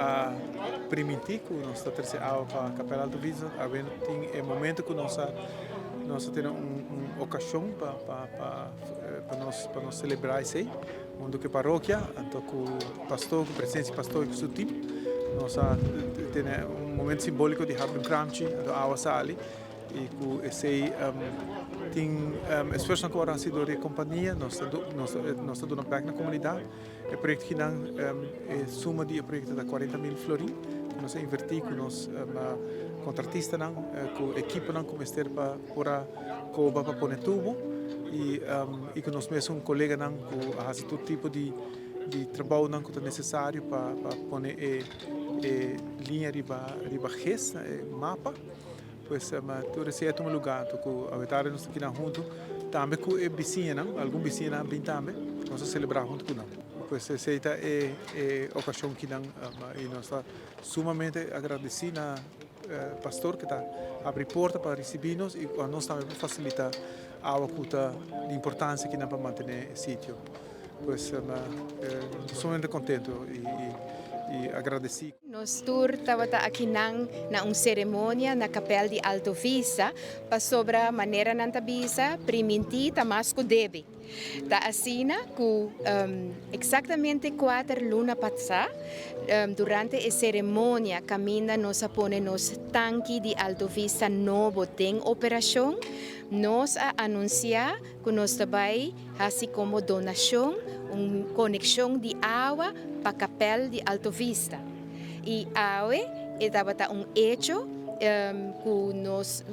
a primintí ku nos ta trese awa pa Kapèl Alto Vista, awe tin e momento ku nos a nos a tene un un okashon pa pa pa pa nos pa nos selebrá esei huntu ku e parokia anto ku pastor ku presensia di pastor i ku su tim nos a tene un momento simbóliko di habri un kramchi anto awa sali i ku esei tin esfuersonan ku ora hasi dor di e kompania nos ta nos nos ta duna bèk na komunidat. E proyecto kinan, e suma di e proyecto ta 40 mil florin ku nos a invertí ku nos kontratistanan, ku ekiponan ku mester pa por a koba pa pone tubo i i ku nos mesun koleganan ku a hasi tur tipo di di trabounan ku ta nesesario pa pa pone e e liña riba riba ges, e mapa. Pues tur esei a tuma lugá anto ku awe nos ta kinan huntu tambe ku e bisiñanan, algun bisiñanan a bin tambe, nos a selebrá huntu ku nan. Pues esei ta e e okashon kinan i nos ta sumamente agradesí na pastor ku ta abri porta pa risibí nos i ku anos tambe pa fasilitá awa ku ta di importansia kinan pa mantené e sitio. Pues sumamente kontentu i agradesí. Nos tur tabata akinan na un seremonia na kapèl di Alto Vista pasobra manera nan ta bisa, primintí ta mas ku debe. Ta asina ku eksaktamente kuater luna pasá, durante e seremonia kaminda nos a pone nos tanki di Alto Vista nobo den operashon, nos a anunsiá ku nos ta bai hasi komo donashon un konekshon di awa pa kapèl di Alto Vista. I awe e tabata un echo ku nos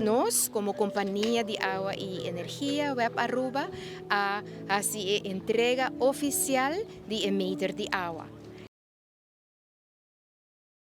nos komo kompania di awa i energia web Aruba a hasi e entrega ofisial di e meter di awa.